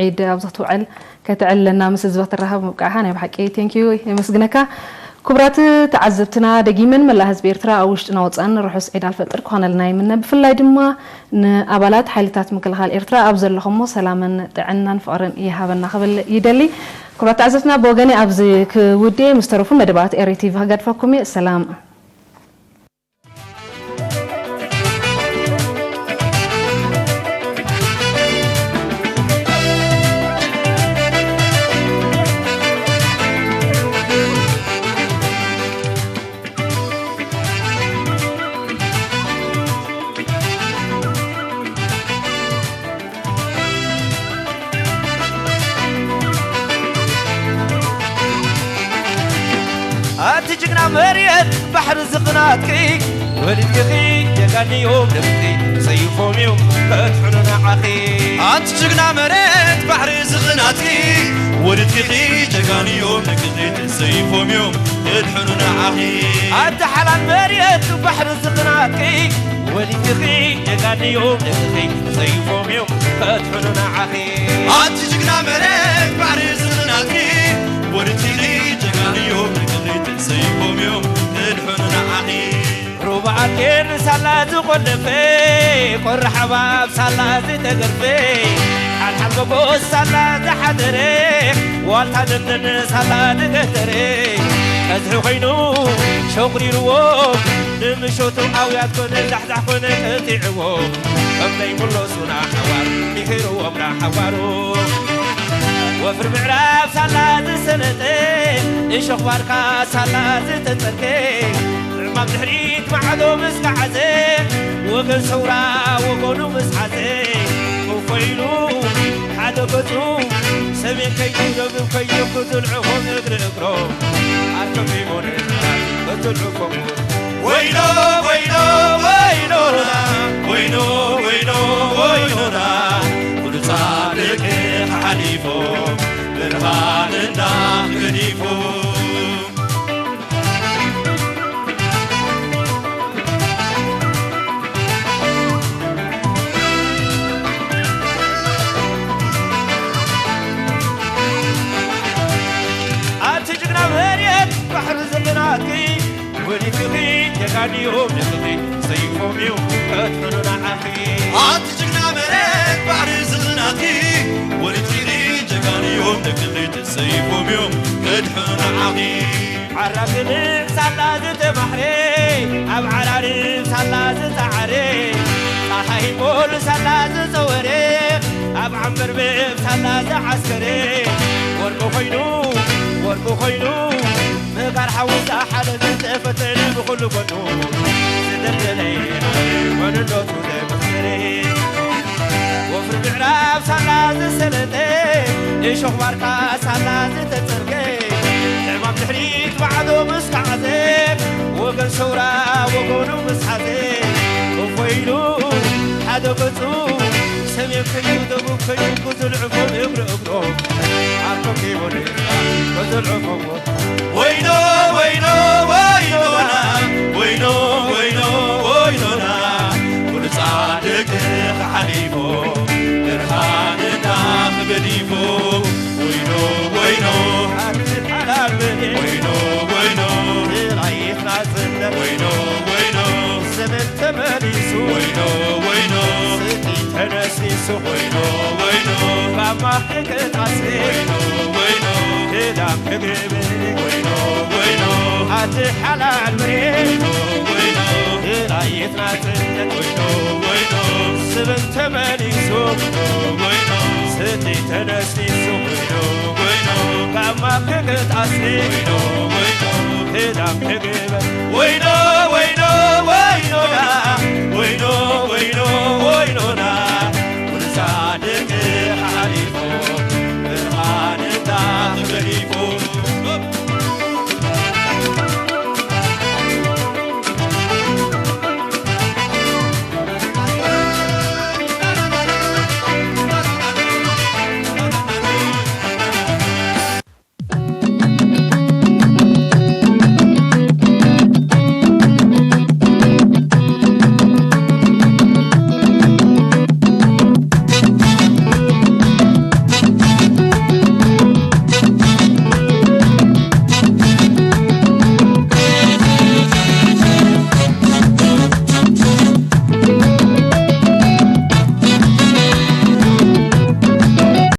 ዒድ ኣብዚ ክትውዕል ከተዕልለና ምስ ህዝቢ ክትራኸብ ምብቃዕኻ ናይ ብሓቂ thank you የመስግነካ ክቡራት ተዓዘብትና ደጊመን መላእ ህዝቢ ኤርትራ ኣብ ውሽጥና ወፃእን ርሑስ ዒድ ኣልፈጥር ክኾነልና ይምነ ብፍላይ ድማ ንኣባላት ሓይልታት ምክልኻል ኤርትራ ኣብ ዘለኹሞ ሰላምን ጥዕናን ፍቕርን ይሃበና ክብል ይደሊ ክቡራት ተዓዘብትና ብወገነ ኣብዚ ክውድየ ምስ ተረፉ መደባት ኤሪ ቲቪ ክገድፈኩም እየ ሰላም ኣቲ ጅግና መርየት ባሕሪ ዝኽናትኪ ወሊድኪኺ ጀጋንዮም ደቂ ሰይፎም እዮም ከድሕኑ ንዓኺ ኣቲ ጅግና መርየት ባሕሪ ዝኽናትኪ ወሊድኪኺ ጀጋንዮም ደቂ ሰይፎም እዮም ከድሕኑ ንዓኺ ኣቲ ሓላል መርየት ባሕሪ ዝኽናትኪ ወሊድኪኺ ጀጋንዮም ደቂ ሰይፎም እዮም ከድሕኑ ንዓኺ ኣቲ ጅግና መሬት ባሕሪ ዝኽናልኪ ወድትኺ ጀጋንዮም ንቅድሚት ሰይፎም እዮም ክድሕኑ ንዓኺ ሩባ ኣዴን ሳላ ዝቆለፈ ቆሪ ሓባብ ሳላ ዝተገርፈ ሓልሓል መጎስ ሳላ ዝሓደረ ዋልታ ደንደን ሳላ ዝገተረ ቀዝሒ ኮይኑ ሸቑሪርዎ ንምሸቱ ኣውያት ኮነ ዛሕዛሕ ኮነ ቀጢዕዎ ከም ዘይምለሱና ሓዋር ምሒርዎም ንሓዋሩ ወፍሪ ምዕራብ ሳላ ዝሰነጠ እሾኽ ባርካ ሳላ ዝተጸርገ ዕማም ድሕሪት ማዕዶ ምስ ከዓዘ ወገን ሰውራ ወገኑ ምስ ሓዘ ኮፍ ኢሉ ሓደ ገጹ ሰሜን ከይዱ ደቡብ ከይዱ ክድልዑ እግሪ እግሮም ኣርከቢቦ ንኤርትራ ክድልዑ ኮንኩ ወይሎ ወይሎ ወይሎና ወይሎ ወይሎ ወይሎና ኩሉ ጻድቅ ሓሊፎም እዮም ደቅኺ ሰይፎም እዮም ከድሕኑ ንዓኺ። ኣቲ ጅግና መሬት ባሕሪ ዝኽናትኪ ወሊድኪ ጀጋኑ እዮም ደቅኺ ተሰይፎም እዮም ከድሕኑ ንዓኺ። ዓራግን ሳላ ዝተማሕረ ኣብ ዓራርን ሳላ ዝተዓረ ጸሓይ ሞል ሳላ ዝጸወረ ኣብ ዓንበርብብ ሳላ ዝዓስከረ ወርቂ ኮይኑ ወርቂ ኮይኑ ምጋር ሓዊ ዝኣሓለ ዝተፈተነ ብኹሉ ጎኑ ዝደልደለ መንነቱ ዘመስከረ ወፍሪ ምዕራብ ሳላ ዝሰለጠ እሾኽ ባርካ ሳላ ዝተጸርገ ሕማም ድሕሪት ባዕዶ ምስ ተዓዘ ወገን ሰውራ ወገኑ ምስ ሓዘ እፎ ኢሉ ሓደ ገጹ ሰሜን ከዩ ደቡብ ከዩ ክዝልዕፎም እግሪ እግሮም ኣርኮም ሂቦ ንኤርትራ ክዝልዕፎም ወይኖ ወይኖ ወይኖና ወይኖ ወይኖ ወይኖና ብሉጻት ደቅኺ ሓሊፎ ብርሃንና ክገዲፎ ወይኖ ወይኖ ሓንቲ ሓላል መሬት ወይኖ ወይኖ ጥራይት ናጽነት ወይኖ ወይኖ ዘመን ተመሊሱ ወይኖ ወይኖ ስቲ ተነሲሱ ወይኖ ወይኖ ካብ ማሕቂ ክጣሴ ወይኖ ወይኖ ክዳም ክግብር ወይኖ ወይኖ ሓንቲ ሓላል መሬት ወይኖ ጥራይት ናጽነት ወይኖ ወይኖ ስብን ተመሊሱ ወይኖ ወይኖ ስቲ ተነሲሱ ወይኖ ወይኖ ካብ ማሕቂ ክጣሴ ወይኖ ወይኖ ክዳም ክግብር ወይኖ ወይኖ ወይኖ ወይኖ